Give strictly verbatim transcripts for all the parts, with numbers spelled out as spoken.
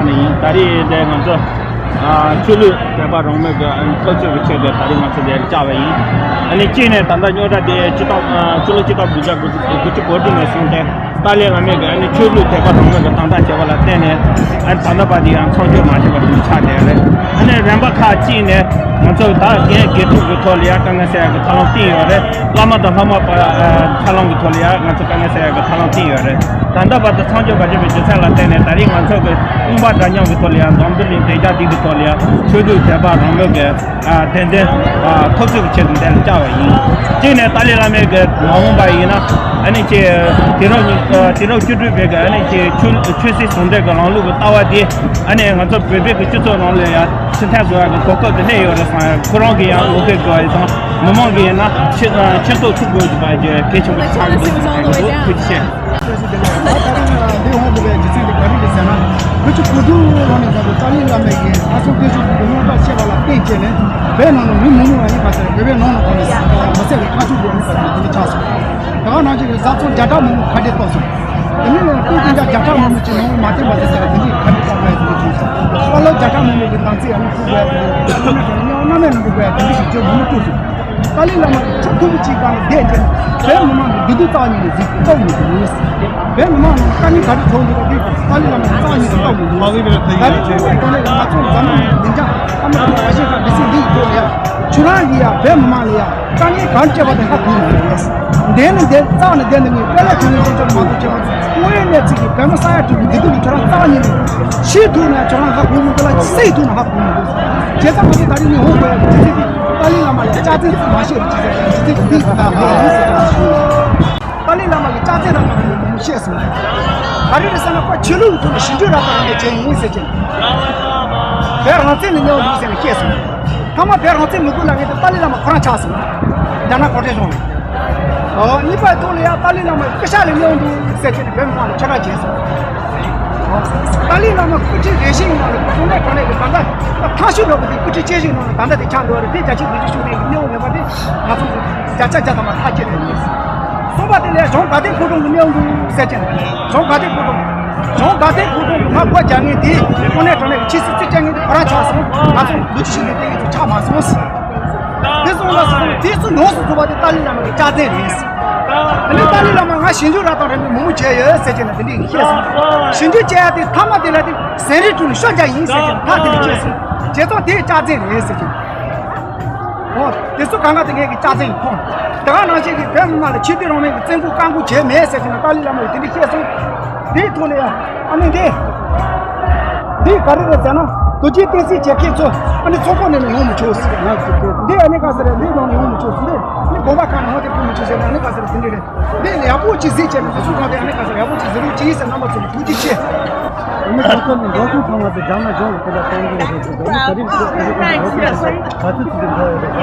ནས་ཡིན། ད་རེས་འདི་ང་ཚོ་ཨ་ཆོས་ལུགས་དད་པ་རང་མོས་ཀྱི་ཨ་ནི་འཐབ་རྩོད་ཀྱི་ཆེད་དུ་ད་རེས་ང་ཚོ་འདིར་བཅར་བ་ཡིན། ཨ་ནི་གཅིག་ནས་ད་ལྟ་རྙོག་དྲ་དེ་སྤྱི་ཟླ་ཨ་ཕྱི་ལོ་གཅིག་སྟོང་དགུ་བརྒྱ་དགུ་བཅུ་གོ་དྲུག་ནས་བཟུང་སྟེ་ཏཱ་ལའི་བླ་མས་ཀྱི་ཨ་ནི་ཆོས་ལུགས་དད་པ་རང་མོས་ཀྱི་དམ་དྲག་བྱས་པ་ལ་བརྟེན་ནས་ཨ་ནི་ད་ལྟ་བར་དུ་ཡང་མཚམས་འཇོག་མ་བྱས་པ་དེ་ཆགས་བསྡད་རེད། ཨ་ནི་རིམ་པ་ཁག་ཅིག་ནས་ང་ཚོ་ད་རྒན་དགེ་ཕྲུག་གི་ཐོག་ལ་ཡང་དཀའ་ངལ་སེལ་ཡག་གི་ཐབས་ལམ་བཏིང་ཡོད་རེད། བླ་མ་དང་ལྷག་མ་པ་ཨ་ཐབས་ལམ་གྱི་ཐོག་ལ་ཡང་ང་ཚོ་དཀའ་ངལ་སེལ་ཡག་གི་ཐབས་ལམ་བཏིང་ཡོད་རེད། ད་ལྟ་བར་དུ་མཚམས་འཇོག་མ་བྱས་པའི་རྒྱུ་མཚན་ལ་བརྟེན་ནས་ད་རེས་ང་ཚོ་གི་དབུ་མ་འདྲ་མཉམ་གྱི་ཐོག་ལ་ཡང་འཛམ་བུ་གླིང་བདེ་འཇགས་ལྡན་གྱི་ཐོག་ལ་ཡང་ཆོས་ལུགས་དད་པ་རང་མོས་ཀྱི་ཨ་དད་ལྡན་ཨ་འཐབ་རྩོད་ཀྱི་ཆེད་དུ་འདིར་བཅར་བ་ཡིན། གཅིག་ནས་ཏཱ་ལའི་བླ་མའི་གི་མ་འོངས་པ་ཡིན་ན་ཨ་ནི་ཅིག་དུས་རབས་ཉི་ཨ་དུས་རབས་བཅུ་དྲུག་པའི་གི་ཨ་ནི་ཅིག་ཆོས་ཆོས་སྲིད་ཟུང་འབྲེལ་གྱི་ལམ་ལུགས་ཀྱི་ལྟ་བ་དེ་ཨ་ནི་ང་ཚོ་བོད་པའི་གི་སྤྱི་ཚོགས་ནང་ལ་ཡང་ཕྱིར་འཐེན་བཟོ་ཡག་གི་གོ་སྐབས་དེ་སླེབས་ཡོད་རེད་བསམ་ཡང་ཁོ་རང་གི་ཡང་བློ་འཁེལ་དགོས་པ་དང་མི་མང་གི་ཡིན་ན་ཕྱི་ཨ་ཕྱིར་ཐོག་ཚུགས་དགོས་པ་གི་གལ་ཆེན་པོ་ཆགས་ཀྱི་འདུག་ཟེར་གྱི་འདུག་ཐུགས་རྗེ་ཆེ། ད་ད་རིང་འདི་འོང་དགོས་པའི་རྒྱུ་མཚན་དེ་ག་རེ་རེད་ཟེར་ན། བོད་ཀྱི་གོ་སྒྲིག་ནང་ནས་ད་ལྟ་ཏཱ་ལའི་བླ་མའི་གི་ལྷ་སྲུང་བརྟན་བཞུགས་ཀྱི་རྙོག་དྲ་བཤད་པ་ལ་བརྟེན་བྱས་ནས་བོད་ནང་ནས་མི་མང་པོ་ལ་ཡིན་པ་ཟེར་བོད་པའི་ནང་ནས་གོ་ནས་མ་ཟད་པའི་ཁ་ཆུང་དགོས་ནས་ད་དེ་འདྲ་ཆགས་སོང་། ད་ག་ནང་བཞིན་གྱི་བཟའ་ཚང་བརྒྱ་ཕྲག་མང་པོ་ཁ་བྲལ་གཏོང་སོང་། དེ་ནས་སྟོན་ཀུན་ཀྱང་བརྒྱ་ཕྲག་མང་པོ་ཅིག་ནང་མ་བསྟན་པ་ཟེར་ཟེར་དེ་འདྲའི་ཁ་བྲལ་གཏོང་དགོས་དེ་འདྲ་བྱུང་སོང་། དཔའ་ལོ་བརྒྱ་ཕྲག་མང་པོ་གི་དམ་ཚིག་ཨ་ནི་ཕུག་དགོས་དེ་འདྲ་བྱུང་སོང་། སྣང་མེད་ནང་འགྲོ་དགོས་དེ་འདྲ་ཞིག་བྱས་མང་པོ་བཀྲུས་སོང་། ཏཱ་ལའི་བླ་མ་གི་ཆོ་ཐུབ་ཅིག་གང་བསྡད་ཀྱང་བོད་མི་མང་གི་བདེ་སྡུག་རྩ་བ་ཉིད་ནས་གཟིགས་ཐུབ་མི་འདུག་བོད་མི་མང་ནང་དཀའ་ངལ་ག་རེ་བྱུང་འདུག་པ་དེ་ཏཱ་ལའི་བླ་མ་གི་རྩ་བ་ཉིད་ནས་ཐུབ་མི་འདུག་ད་རེས་ཁྱོད་ཀྱི་ཐོག་ནས་ང་ཚོ་འཛམ་གླིང་མི་འཇགས་ཨ་མ་རི་ཀ་ར་ཤི་ཡ་དང་འདི་སྲིད་འདི་ཡི་ཐོག་ལ་ཡ་ཁྱོད་རང་གི་ཡ་བོད་མི་མང་ལ་ཡ་དཀའ་ངལ་ག་རེ་སྤྲད་པ་དེ་ཧ་གོ་མི་འདུག་འདས་ནས་འདས་རྩ་ནས་འདས་ནས་ངས་དཔེ་ལ་ཁྱོད་ནས་ཁྱོད་ཅག་མ་གཏོགས་ཁྱོད་རང་དངོས་ཡོད་གནས་ཚུལ་གྱི་བོད་མི་ས་ཡ་དྲུག་གི་བདེ་སྡུག་ལ་ཁྱོད་རང་རྩ་བ་ཉིད་ནས་ཤེས་ཐུབ་ན་ཁྱོད་རང་ཧ་གོ་མི་འདུག་ལ་སེལ་ཐུབ་ན་ཧ་གོ་མི་འདུག་བྱས་ཙང་ང་ཚོ་ད་རིང་ནས་འོང་དགོས་ཡ་གི་དུས་ཚོད་དེ་ཏཱ་ལའི་བླ་མ་ལ་ལྕགས་རྩེ་ཚུར་མ་བཤད་རུ་ཅི་ཟེར་ཡ་དུས་ཚོད་ཀྱི་སྟེང་དུ་ད་ལོ་ཡིན་ཟེར་ཡ་ཞུ། ཏཱ་ལའི་བླ་མ་གི་ལྕགས་རྩེ་ར་ཏང་ར་ནས་མང་པོ་བཤད་སོང་། ག་རེ་རེད་ཟེར་ན་ཁོ་ཆོས་ལུགས་ཀྱི་ཐོག་ནས་ཞིབ་འཇུག་ར་ཏང་ར་ནས་བྱས་ཡིན་ཟེར་གྱིན། བོད་རང་བཙན་ལ་གནོད་འདུག་ཟེར་ནས་བཤད་སོང་། ཐ་མ་བོད་རང་བཙན་མི་དགོས་ལབ་མཁན་དེ་ཏཱ་ལའི་བླ་མ་ཁོ་རང་ཆགས་སོང་། རྒྱ་ནག་གུང་ཁྲན་གཞུང་ལ། ཨོ་གཉིས་པའི་ཐོག་ལ་ཡང་ཏཱ་ལའི་བླ་མ་སྐུ་ཤ་ལ་གནོད་འདུག་ཟེར་གྱིན་བོད་མི་མང་ལ་ཁྱབ་བསྒྲགས་བྱས་སོང་། ཨོ་ཏཱ་ལའི་བླ་མ་སྐུ་ཕྲེང་རེ་བཞི་ཡིན་ནོ་ལ་གོང་ནས་གོང་ནས་ཀྱི་ད་ལྟ་ཐང་ཤུ་རོགས་པ་དེ་སྐུ་ཕྲེང་བཅུ་བཞི་ཡིན་ནོ་ལ་ད་ལྟ་དེ་ཆགས་འདུག་རེད། དེ་བརྒྱ་ཆ་བདུན་ཅུ་ཞུ་ནས་གནོད་མེད་པ་དེ་ང་ཚོ་བརྒྱ་ཆ་བརྒྱ་ཐམ་པ་ཐག་བཅད་ཐུབ་ཡིན། གསུམ་པ་དེ་ལས་གཞུང་དགའ་ལྡན་ཕོ་བྲང་གི་གནས་བབ་འདུག་ཟེར་གྱིན། གཞུང་དགའ་ལྡན་ཕོ་བྲང་། གཞུང་དགའ་ལྡན་ཕོ་བྲང་གི་ང་སྒོ་རྒྱག་མཁན་དེ་དངོས་གནས་དྲང་གནས་ཀྱི་ཆེས་སྲིད་རྩིས་རྒྱག་མཁན་དེ་ཁོ་རང་ཆགས་སོང་། ང་ཚོ་ལོ་རྒྱུས་ཤིག་ནས་བལྟས་ཡིན་ཚོ་ཆགས་མ་སོང་། དེ་སོང་ལ་སོང་དེ་ཚོ་ཡོངས་སུ་རྫོགས་པ་དེ་ཏཱ་ལའི་བླ་མ་གི་ལྕགས་རྩེ་རེད། དེ་ནས་ཏཱ་ལའི་བླ་མ་ང་ཞིབ་འཇུག་ར་ཏང་ར་མི་མང་པོ་བྱས་ཡོད་ཟེར་གྱིན་ལ་དེ་འདྲས་བཤད་སོང་། ཞིབ་འཇུག་བྱས་ཡ་དེ་མཐའ་མ་དེ་ལ་དེ་ཟན་རིལ་བཀྲུས་ནས་ཤོ་རྒྱག་ཡིན་ཟེར་གྱིན་ཐག་དེ་ལ་བཅད་སོང་། བྱས་ཙང་དེ་ལྕགས་རྩེ་རེད་ཟེར་གྱིན། ཨོ། དེ་ཚོ་གང་ག་དེ་ངེད་ཀྱི་ལྕགས་རྩེ་ཡིན་ཁོང་། དེ་ག་ནང་བཞིན་གྱི་བོད་མི་མང་ལ་ཆོས་དད་རང་མོས་ཀྱི་བཙན་སྐུལ་བཀག་འགོག་བྱས་མེད་ཟེར་གྱིན་ན་ཏཱ་ལའི་བླ་མ་ཡིས་དེ་འདྲས་བཤད་སོང་། དེའི་ཐོག་ནས་ཡང་ཨ་ནི་འདི། འདི་ག་རེ་རེད་ཟེར་ན་རྡོ་རྗེ་གདན་སའི་བྱེད་མཁན་ཚོ་ཨ་ནི་ཚོགས་ཁང་ནས་ཡོང་མི་ཆོག་ཟེར། འདི་ཨ་ནི་ག་ཟེར་རེད། འདི་ནང་ནས་ཡོང་མི་ཆོག་ཟེར། འདི་ནི་དགོན་པ་ཁག་ནང་དེ་ཕུད་མི་ཆོག་ཟེར་ནས་ཨ་ནི་ག་ཟེར་རེད། དེ་འདྲས་རེད། འདི་ཡག་པོ་ཅིག་གཟིགས་བྱས་ནས་དེ་ཚོ་གང་དེ་ཨ་ནི་ག་ཟེར་ཡག་པོ་ཅིག་གཟིགས་རོགས་གྱིས་ཟེར། རྣམ་པ་ཚོ་ལ་ཐུགས་རྗེ་ཆེ། ཨ་ནི་ཁོ་ཚོ་ནི་འགྲོ་སོང་ཚང་མ་དེ་རྒྱ་ནག་གཞུང་གི་ཁོ་ལ་གཏོང་གི་རེད་ཟེར་གྱི་འདུག་ད་རིང་ཁོ་ཚོ་གི་འགྲོ་སོང་ག་ཚོད་ཅིག་འགྲོ་ཡོད་རེད།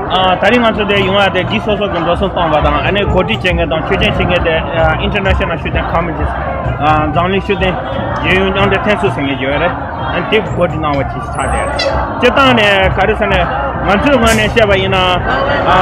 ཨ། ད་རིང་ང་ཚོ་དེ་ཡོང་ཡ་དེ་སྒེར་སོ་སོ་གི་འགྲོ་སོང་གཏོང་བ་དང་ཨ་ནི་གོ་སྒྲིག་བྱེད་མཁན་དང་ཆོས་ཅན་བྱེད་མཁན་དེ་ཨ་International Shooting Committee ཨ་འཛམ་གླིང་ཤུགས་ལྡན་རྒྱལ་ཡོངས་མཉམ་འབྲེལ་ཐེངས་གསུམ་ཟེར་མཁན་ཡོད་རེད། ཨ་ནི་དེ་གོ་སྒྲིག་གནང་བ་ཅིག་ཆགས་བསྡད་རེད། སྤྱིར་བཏང་ནས་ག་རེ་ཟེར་ན་ང་ཚོའི་ངོས་ནས་བཤད་པ་ཡིན་ན་ཨ་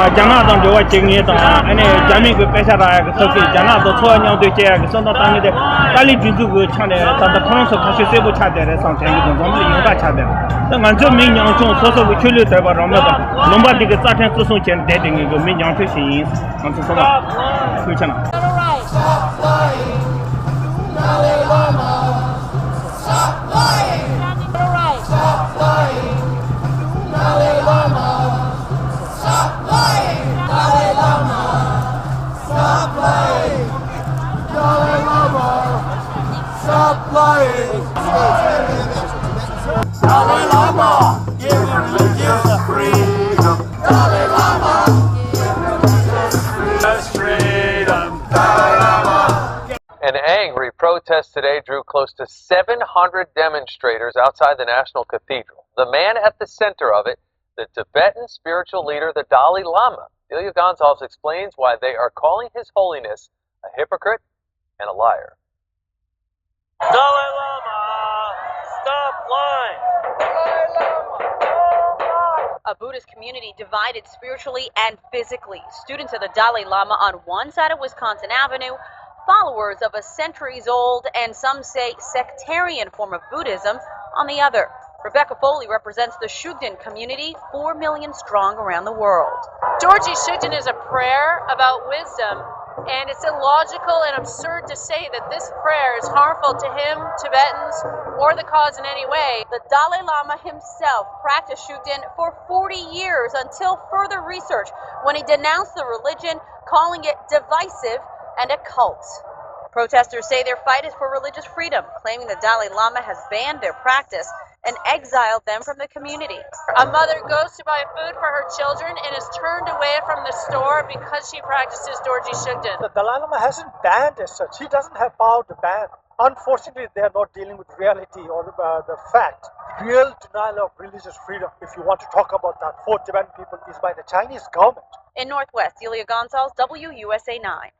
རྒྱ་ནག་དང་འབྲེལ་བ་བྱེད་མཁན་དང་ཨ་ནི་རྒྱ་མི་གི་དཔེ་ཆ་རག་ཡ་གི་ཐབས་ཤེས་རྒྱ་ནག་དང་འཚོ་བ་མཉམ་དུ་སྐྱེལ་ཡ་གི་བསམ་བློ་བཏང་མཁན་དེ་ཏཱ་ལའི་སྒྲིག་འཛུགས་ཀྱི་ཆ་ནས་ད་ལྟ་ཁོ་རང་ཚོ་ཁ་ཤས་གསལ་པོ་ཆགས་བསྡད་རེད་བསམ་དྲན་གྱི་འདུག་འཛམ་གླིང་ཡོངས་གྲགས་ཆགས་བསྡད་རེད། ད་ང་ཚོའི་མི་ཉམ་ཆུང་སོ་སོ་གི་ཆོས་ལུགས་དད་པ་རང་མོས་དང་ལུང་པ་འདི་གི་རྩ་ཁྲིམས་བརྩི་སྲུང་བྱས་ནས་བསྡད་བསྡད་མཁན་གྱི་མི་ཉམ་ཆུང་ཞིག་ཡིན། ང་ཚོ་ཚང་མ་ཐུགས་རྗེ་གནང་། Stop lying! Dalai Lama, give the religious freedom. Dalai Lama, give the religious freedom. Freedom. Dalai Lama. An angry protest today drew close to seven hundred demonstrators outside the National Cathedral. The man at the center of it, the Tibetan spiritual leader, the Dalai Lama. Delia Gonzalez explains why they are calling His Holiness a hypocrite and a liar. Dalai Lama, stop lying! A Buddhist community divided spiritually and physically. Students of the Dalai Lama on one side of Wisconsin Avenue, followers of a centuries old and some say sectarian form of Buddhism on the other. Rebecca Foley represents the Shugden community, four million strong around the world. Dorji Shugden is a prayer about wisdom, and it's illogical and absurd to say that this prayer is harmful to him, Tibetans, or the cause in any way. The Dalai Lama himself practiced Shugden for forty years until further research, when he denounced the religion, calling it divisive and a cult. Protesters say their fight is for religious freedom, claiming the Dalai Lama has banned their practice and exiled them from the community. A mother goes to buy food for her children and is turned away from the store because she practices Dorji Shugden. The Dalai Lama hasn't banned as such. He doesn't have power to ban. Unfortunately, they are not dealing with reality or uh, the fact. Real denial of religious freedom, if you want to talk about that, for Tibetan people is by the Chinese government. In Northwest, Celia Gonzalez, W U S A nine.